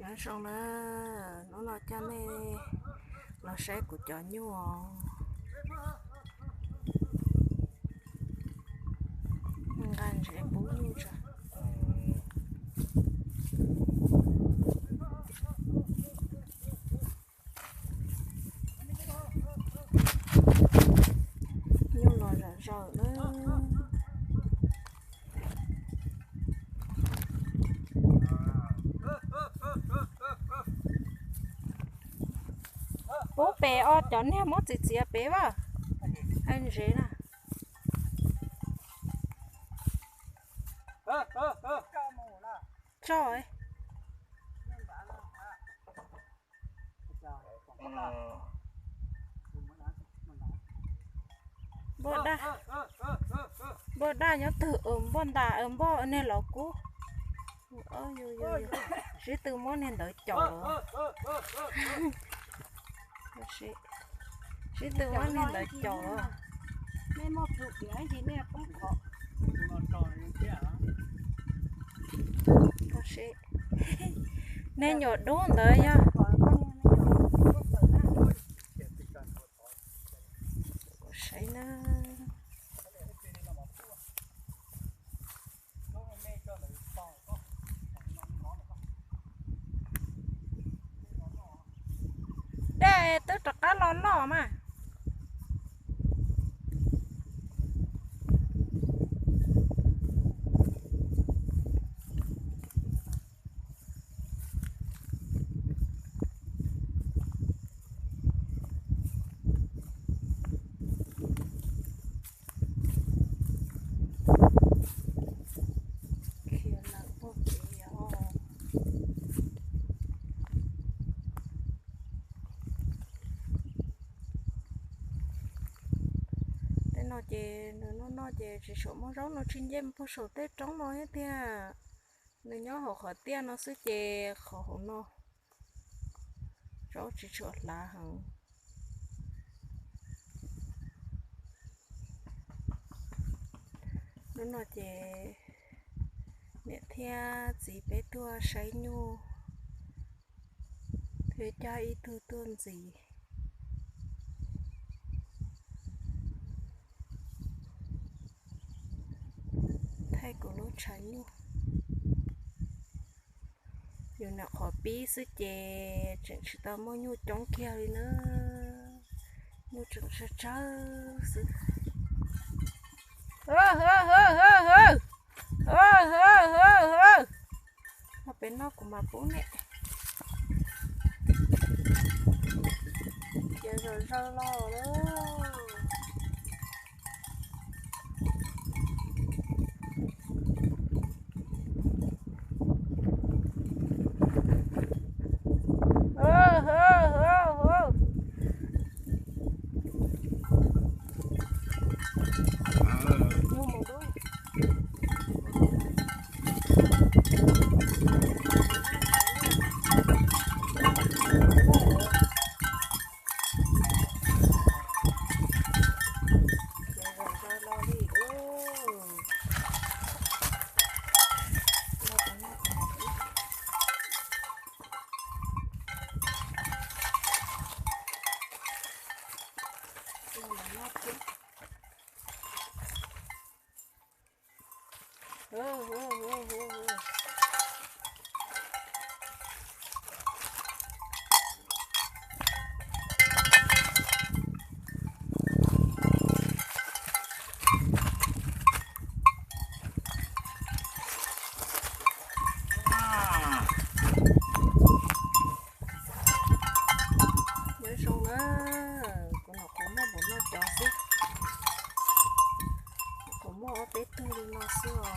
Nyob zoo na, hnub no coj nej los saib kuv cov nyuj os. Nqa ntsev pub nyuj tso. Nyuj los zom zaws na. Pub pem os, cov niag muab txiav txiav pem as. Hais ntsev na. Tso. Npoj daj, npoj daj nyob twg, npoj ntas, npoj niag los kub. Sib tw muab niag ntawd caum. Sib tw muab niag ntawd caum. Nej nyuam dub ntawd yog. Saib na. Dej twb rov qab los loj mas. Tej no ces nws noj noj ces tsis tshua muaj zaub no, tsis nce puag saum tej roob no thiab tiag. Nws nyob hauv qhov tiaj no xwb ces qhov hauv no zaub tsis tshua hlav heev. Hnub no ces niam thiab txiv peb tuaj saib nyuj, thiab coj ib tug tuaj ntxiv thaij kuv lub tshav nyuj. Yus nyuam qhuav pib xwb ces tseem tsis tau muaj nyuj coob kiag li na. Nyuj tseem tsawg tsawg xwb. Ho peb noj kuv mam pub nej. Ces zom zaws los lawm. Nyob zoo na, kuv nyuam qhuav muaj npaum no cov xwb. Nyuam qhuav muaj ob peb tug li no xwb os.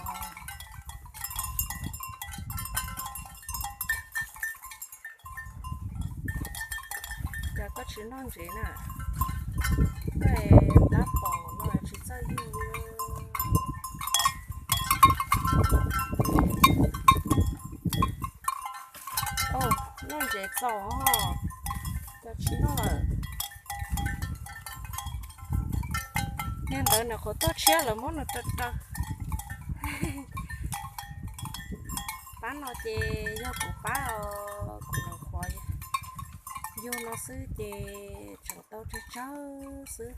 Cas koj tsis noj ntsev na? Koj plab pom no tsis txawj yug li. Noj ntsev txaus ho, cas tsis noj lawm. Niag ntawd nws qhuav tuaj tshiab lawm, muab nws raws raws. Pab no ces yog kuv pab os, kuv nyuam qhuav yug no xwb ces tseem tau tsawg tsawg xwb.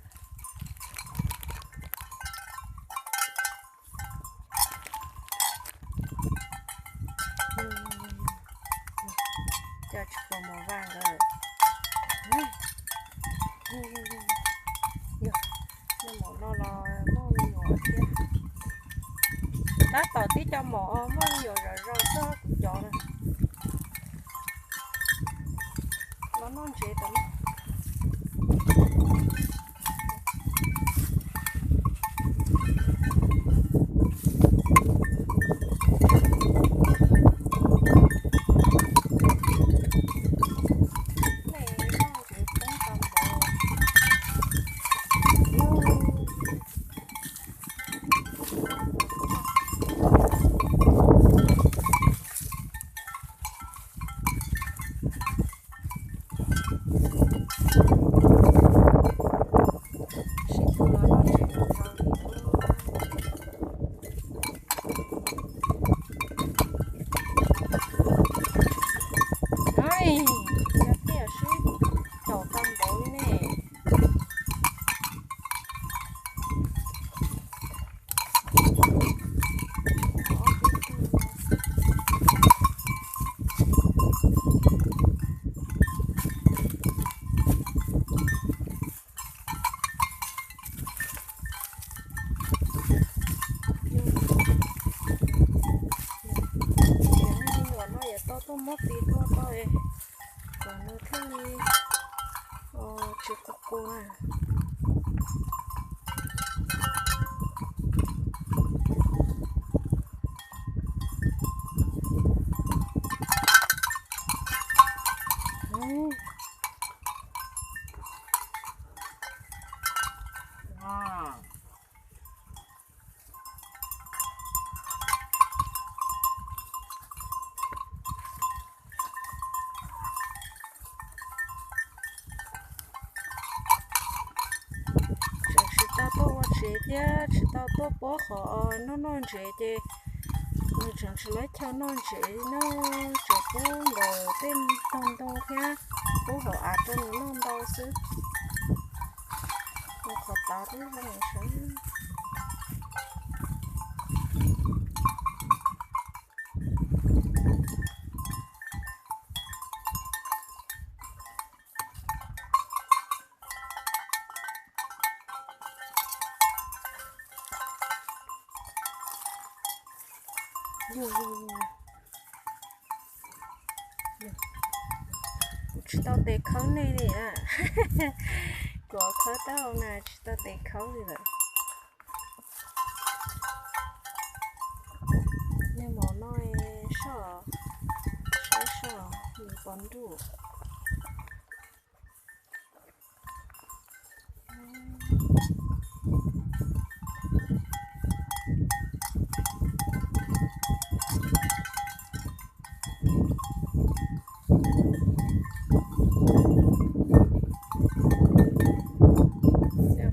Coj tsis pom mos vaj ntawd. Yog, yog maum no los muaj me nyuam thiab. Tab tom tib co maum muaj me nyuam zom zaws txog kuv cov na. Los noj ntsev tom no. Yog tiam sis caum tau npaum li ne. Cov me nyuam no yuav tau tuaj muab tis tuaj tau, kom nws thiaj li tsis qus qus na. Tseem tsis tau tuaj ua tsev thiab tsis tau tuaj pub qhov noj noj ntsev ces nws tseem tsis lab chaw noj ntsev li na, tseem pub nkaus tej tog ntoo thiab pub hauv av rau nws noj ntau xwb. Qhov tav twb zoo sawv. Kuv tsis tau tes khawb nej li na. Kuv khawb taub hau na tsis tau tes khawb li lawm. Nej mov no soj, saib soj nws pom nruj.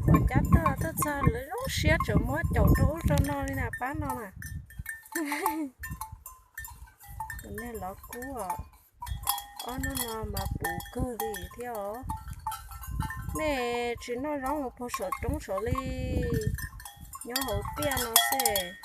Qhov cab tag tuaj txog lawv lub siab tseem muab caum rau ub rau no li na pab no na. Nej lov kub os, ob hnub no mas puv kawg li thiab os. Nej tsis noj zaub mus puag saum roob saud li, nyob hauv tiaj no xwb.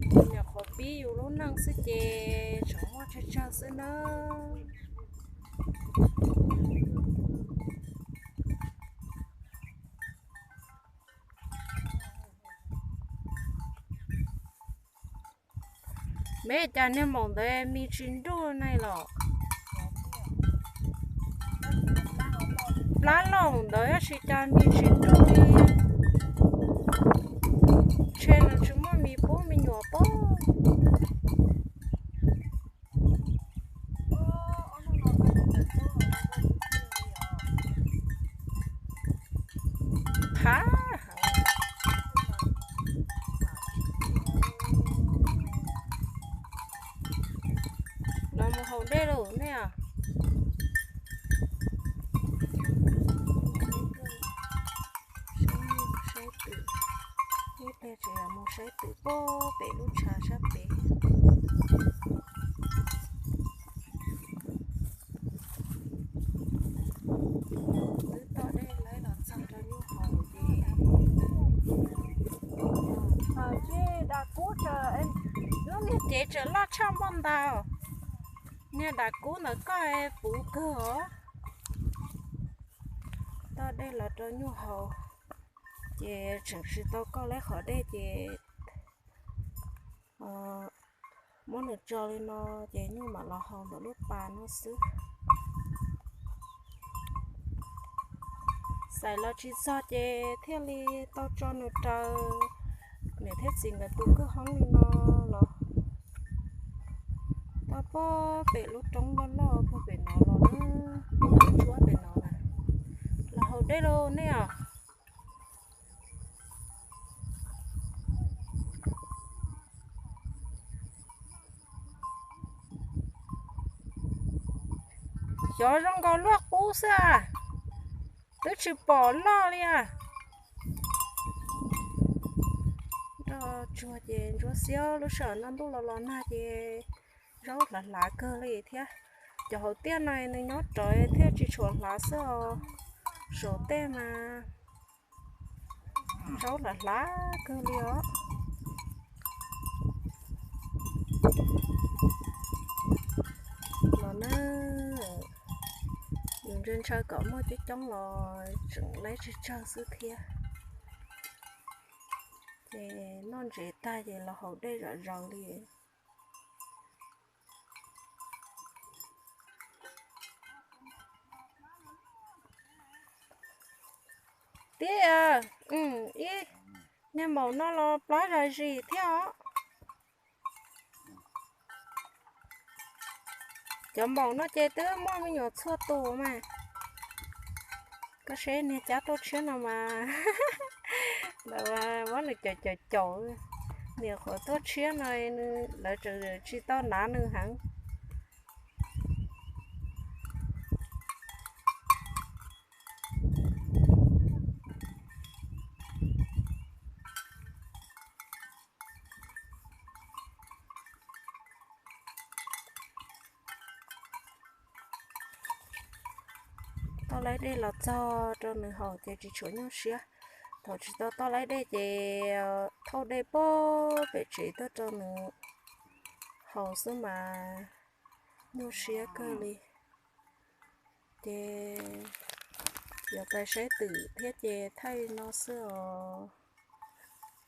Nyuam qhuav pib Xwb ces tseem muaj tsawg tsawg xwb na. Meb cas niag maum ntawd me tsis nruj ne los? Plab laus ntawd tab sis cas me tsis nruj li. Ntshe nws tsis muaj mis pub me nyuam pob. Qhav heev. Los mus haus dej lauj nej os. Saib twm, ib pliag tseem yuav mus saib twm puag pem lub tshav sab pem. Twb toj dej lawm los txog rau nyuj haus ces, ces dav kub, lub niag cev tseem loj tshaj npaum ntawd. Niag dav kub ntawd koj puv kawg os. Toj dej los rau nyuj haus ces tseem tsis tau koj lawm qhov dej ces muab nws tso li no ces nyuj mam los haus ntawm lub pas no xwb. Xais los tsis txog ces thiaj li tau tso nws raws niam thiab txiv nkawd tus kwj hoob li no los. Toj puag pem lub roob loj loj puag pem no los, lub tsuab pem no na. Los haus dej lauj nej os. Xyov zoo nkaus luaj qub xwb as, twb tsis pom loj li as. Nroj tsuag ces ntsuab xiab, lub sij hawm no ntuj los los nag ces zaub hlav hlav kawg li thiab. Cov hauv tiaj no nws nyob rawv thiaj tsis tshua hlav xwb os. Saum tej mas zaub hlav hlav kawg li os. Los na, yus ntshaw ntshaw kom muaj coob coob los tseem laib tsawg tsawg xwb thiab. Ces noj ntses tag ces los haus dej zom zaws li. Tib, ib niag maum no los plab zam zis thiab os. Cov maum no ces twb muaj me nyuam txhua tus mas. Koj saib niag cab tuaj tshiab no mas, ntawd muab nws caum caum caum. Niam qhuav tuaj tshiab no, lawv tseem tsis tau hnav nws heev. Toj laib dej los txog rau nws haus ces tsis tshua nyuaj siab. Thaum tsis tau toj laib dej ces thauj dej puag pem tsev tuaj rau nws haus xwb mas nyuaj siab kawg li. Ces yuav pais saib twm thiab ces thaij no xwb os.